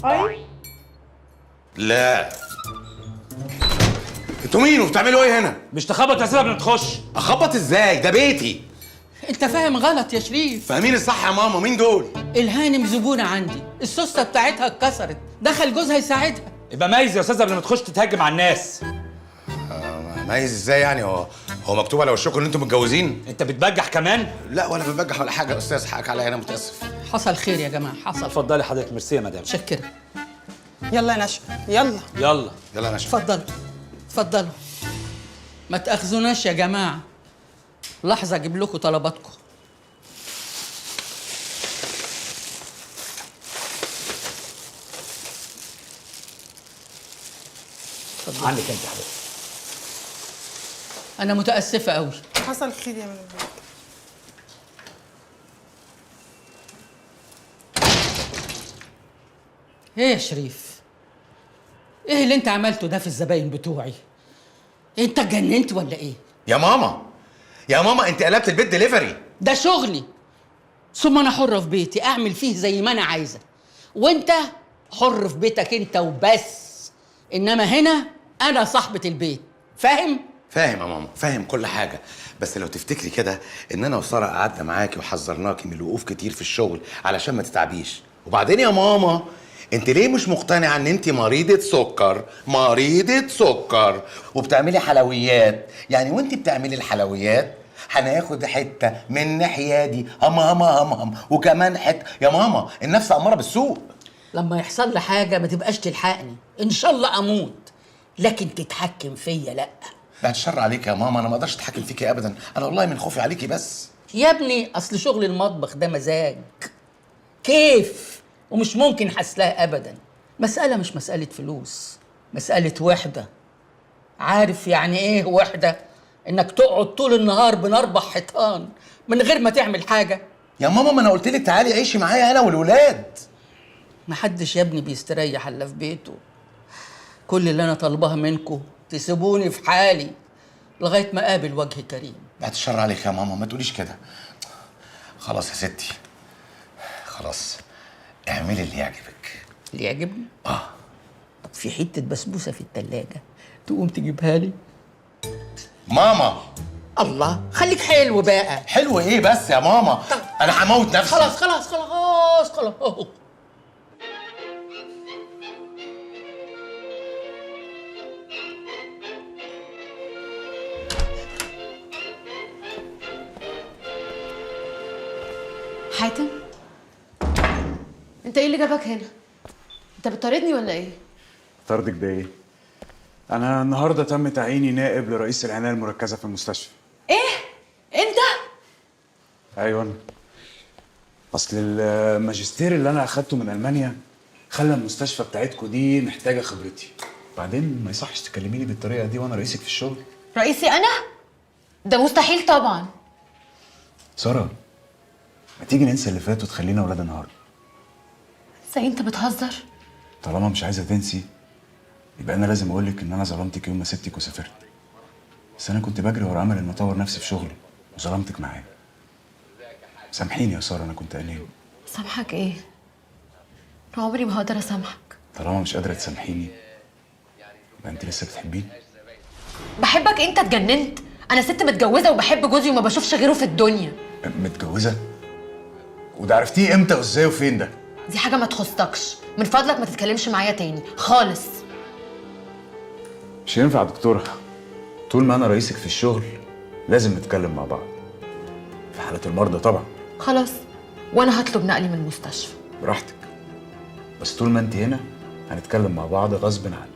اي لا، انتوا مين وبتعملوا ايه هنا؟ مش تخبط يا سيدي قبل ما تخش. اخبط ازاي؟ ده بيتي. انت فاهم غلط يا شريف. فاهمين الصح يا ماما. مين دول؟ الهانم زبونه عندي، السوسته بتاعتها اتكسرت، دخل جوزها يساعدها. يبقى ميز يا استاذ قبل ما تخش تتهجم على الناس. ميز ازاي يعني؟ هو مكتوب على وشكم ان انتوا متجوزين؟ انت بتبجح كمان؟ لا ولا ببجح ولا حاجة يا استاذ، حقك عليا، انا متاسف. حصل خير يا جماعة، حصل. اتفضلي حضرتك. ميرسي يا مدام. شكرا. يلا يا نشأة، يلا يلا يلا يا نشأة. اتفضلوا اتفضلوا، ما تاخذوناش يا جماعة. لحظة اجيب لكم طلباتكم. عندك انت يا حضرتك. انا متاسفه قوي. حصل خير يا مدام. ايه يا شريف؟ ايه اللي انت عملته ده في الزباين بتوعي؟ انت اتجننت ولا ايه؟ يا ماما يا ماما، انت قلبت البيت دليفري. ده شغلي، ثم انا حره في بيتي اعمل فيه زي ما انا عايزه، وانت حر في بيتك انت وبس، انما هنا انا صاحبه البيت، فاهم؟ فاهم يا ماما، فاهم كل حاجة. بس لو تفتكري كده ان انا وسارة قعدنا معاكي وحذرناكي من الوقوف كتير في الشغل علشان ما تتعبيش. وبعدين يا ماما، انت ليه مش مقتنعة ان انت مريضه سكر؟ مريضه سكر وبتعملي حلويات، يعني وانت بتعملي الحلويات هناخد حتة من الناحية دي، هم هم هم هم، وكمان حتة. يا ماما النفس اماره بالسوء. لما يحصل لي حاجة ما تبقاش تلحقني، ان شاء الله اموت، لكن تتحكم فيا لا. بعد الشر عليك يا ماما، انا ما اقدرش اتحكم فيكي ابدا، انا والله من خوفي عليكي بس. يا ابني اصل شغل المطبخ ده مزاج كيف، ومش ممكن حسلها ابدا. مسألة مش مسألة فلوس، مسألة وحدة. عارف يعني ايه وحدة؟ انك تقعد طول النهار بين اربع حيطان من غير ما تعمل حاجة. يا ماما ما انا قلت لك تعالي عيشي معايا انا والولاد. محدش يا ابني بيستريح الا في بيته. كل اللي انا طالباه منكم تسيبوني في حالي لغاية ما اقابل وجه كريم. بعد الشر عليك يا ماما، ما تقوليش كده. خلاص يا ستي، خلاص اعملي اللي يعجبك. اللي يعجبني؟ اه. طب في حتة بسبوسة في التلاجة، تقوم تجيبها لي؟ ماما الله، خليك حلو بقى. حلو ايه بس يا ماما؟ انا هموت نفسي. خلاص خلاص خلاص خلاص. حاتم، انت ايه اللي جابك هنا؟ انت بتطاردني ولا ايه؟ طردك بايه؟ انا النهارده تم تعييني نائب لرئيس العناية المركزة في المستشفى. ايه؟ انت؟ ايوه انا. اصل الماجستير اللي انا اخدته من المانيا خلى المستشفى بتاعتكو دي محتاجه خبرتي. بعدين ما يصحش تكلميني بالطريقة دي وانا رئيسك في الشغل. رئيسي انا؟ ده مستحيل طبعا. ساره، ما تيجي ننسى اللي فات وتخلينا ولاد النهارده. انسى؟ انت بتهزر؟ طالما مش عايزه تنسي يبقى انا لازم اقول لك ان انا ظلمتك يوم ما سبتك وسافرت. بس انا كنت بجري ورا امل ان اطور نفسي في شغلي وظلمتك معايا. سامحيني يا ساره، انا كنت اناني. سامحك ايه؟ انا عمري ما هقدر اسامحك. طالما مش قادرة تسامحيني يبقى انت لسه بتحبيني. بحبك؟ انت اتجننت؟ انا ست متجوزة وبحب جوزي وما بشوفش غيره في الدنيا. متجوزة؟ وده عرفتيه امتى وازاي وفين ده؟ دي حاجة ما تخصكش، من فضلك ما تتكلمش معايا تاني خالص. مش هينفع يا دكتورة، طول ما انا رئيسك في الشغل لازم نتكلم مع بعض في حالة المرضى طبعا. خلاص، وانا هطلب نقلي من المستشفى. براحتك، بس طول ما انت هنا هنتكلم مع بعض غصب عنك.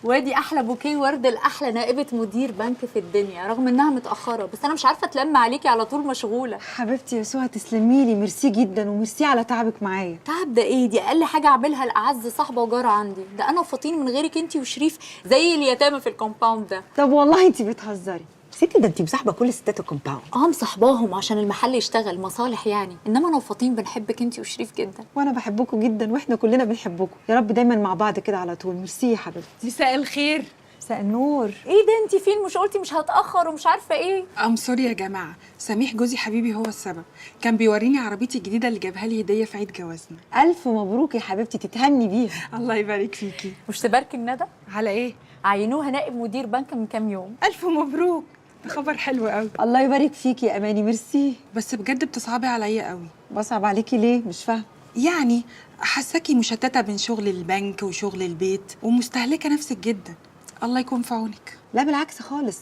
وادي احلى بوكيه ورد لاحلى نائبه مدير بنك في الدنيا، رغم انها متاخرة بس انا مش عارفه اتلم عليكي، على طول مشغولة. حبيبتي يا سهى تسلمي لي، ميرسي جدا، وميرسي على تعبك معايا. تعب ده ايه؟ دي اقل حاجة اعملها لاعز صاحبه وجاره عندي، ده انا وفاطين من غيرك انت وشريف زي اليتامى في ال compound ده. طب والله انت بتهزري ستي، ده انت مصاحبه كل ستات ال compound. اه مصاحباهم عشان المحل يشتغل مصالح يعني، انما انا وفاطين بنحبك انت وشريف جدا. وانا بحبكم جدا، واحنا كلنا بنحبكم، يا رب دايما مع بعض كده على طول. ميرسي يا حبيبتي. مساء الخير. مساء النور. ايه ده انت فين؟ مش قلتي مش هتاخر ومش عارفه ايه؟ I'm sorry يا جماعة، سميح جوزي حبيبي هو السبب، كان بيوريني عربيتي الجديدة اللي جابها لي هديه في عيد جوازنا. الف مبروك يا حبيبتي، تتهني بيها. الله يبارك فيكي. مش تباركي الندى؟ على ايه؟ عينوها نائب مدير بنك من كام يوم. الف مبروك، ده خبر حلو قوي. الله يبارك فيكي يا اماني، ميرسي. بس بجد بتصعبي عليا قوي. بصعب عليكي ليه؟ مش فاهمه. يعني حاساكي مشتتة بين شغل البنك وشغل البيت ومستهلكه نفسك جدا. الله يكون في عونك. لا بالعكس خالص،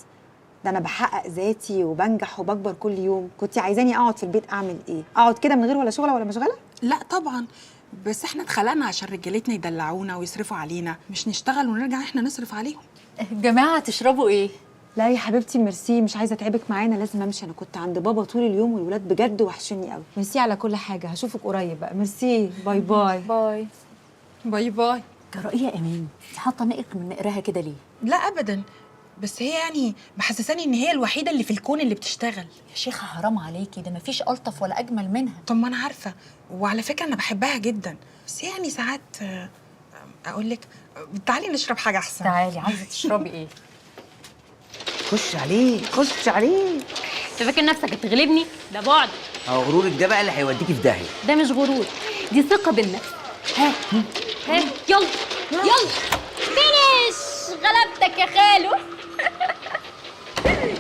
ده انا بحقق ذاتي وبنجح وبكبر كل يوم. كنت عايزاني اقعد في البيت اعمل ايه؟ اقعد كده من غير ولا شغله ولا مشغله؟ لا طبعا، بس احنا اتخلقنا عشان رجالتنا يدلعونا ويصرفوا علينا، مش نشتغل ونرجع احنا نصرف عليهم. جماعة تشربوا ايه؟ لا يا حبيبتي ميرسي، مش عايزه اتعبك معانا، لازم امشي. انا كنت عند بابا طول اليوم والولاد بجد وحشني قوي. ميرسي على كل حاجة، هشوفك قريب بقى. ميرسي، bye bye. bye bye bye. جرأي يا اماني، انت حاطه نقرك من نقرها كده ليه؟ لا ابدا، بس هي يعني محسساني ان هي الوحيدة اللي في الكون اللي بتشتغل. يا شيخه حرام عليكي، ده مفيش الطف ولا اجمل منها. طب ما انا عارفه، وعلى فكرة انا بحبها جدا، بس يعني ساعات اقول لك تعالي نشرب حاجة احسن. تعالي، عايزه تشربي ايه؟ خش عليه، خش عليه. انت فاكر نفسك هتغلبني؟ ده بعد. هو غرورك ده بقى اللي هيوديكي في داهية. ده مش غرور، دي ثقة بالنفس. ها ها، يلا يلا finish. غلبتك يا خالو.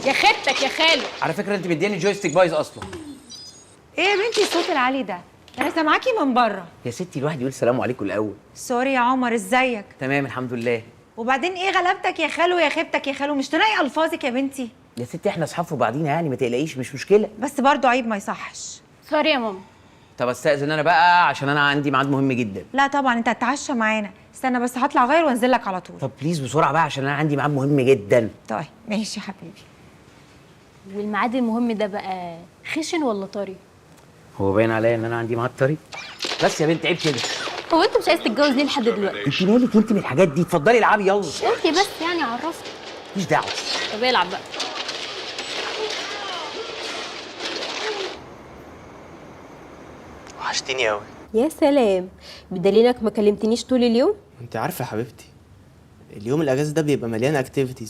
يا خيبتك يا خالو. على فكرة انت مدياني joystick بايظ اصلا. ايه يا بنتي الصوت العالي ده؟ انا سامعاكي من بره. يا ستي الواحد يقول سلام عليكم الاول. sorry يا عمر، ازيك؟ تمام الحمد لله. وبعدين ايه غلبتك يا خالو يا خيبتك يا خالو؟ مش تلاقي الفاظك يا بنتي. يا ستي احنا اصحاب في بعضينا يعني، ما تقلقيش مش مشكلة. بس برضه عيب ما يصحش. sorry يا ماما. طب استاذن انا بقى عشان انا عندي ميعاد مهم جدا. لا طبعا انت هتتعشى معانا. استنى بس هطلع اغير وانزل لك على طول. طب please بسرعة بقى عشان انا عندي ميعاد مهم جدا. طيب ماشي يا حبيبي. والميعاد المهم ده بقى خشن ولا طري؟ هو باين عليا ان انا عندي ميعاد طري؟ بس يا بنت عيب كده. هو انت مش عايز تتجوز ليه لحد دلوقتي؟ انت مالك انت من الحاجات دي؟ اتفضلي العبي يلا. انت بس يعني عرفت. مفيش دعوه. طب العب بقى. وحشتيني قوي. يا سلام، بدليلك ما كلمتنيش طول اليوم؟ انت عارفه يا حبيبتي اليوم الاجازة ده بيبقى مليان activities،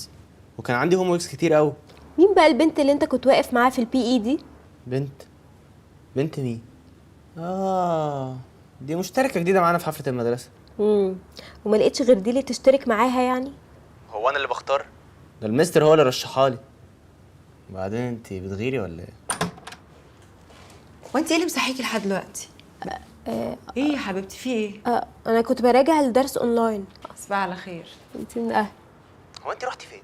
وكان عندي homeworks كتير قوي. مين بقى البنت اللي انت كنت واقف معاها في ال PE دي؟ بنت مين؟ دي مشتركة جديدة معانا في حفلة المدرسة. وما لقيتش غير دي اللي تشترك معاها يعني؟ هو انا اللي بختار؟ ده المستر هو اللي رشحها لي. بعدين انت بتغيري ولا ايه؟ وانت ايه اللي مصحيكي لحد دلوقتي؟ ايه يا حبيبتي في ايه؟ انا كنت براجع الدرس اونلاين. تصبحي على خير. انت من اهل. هو انت رحتي فين؟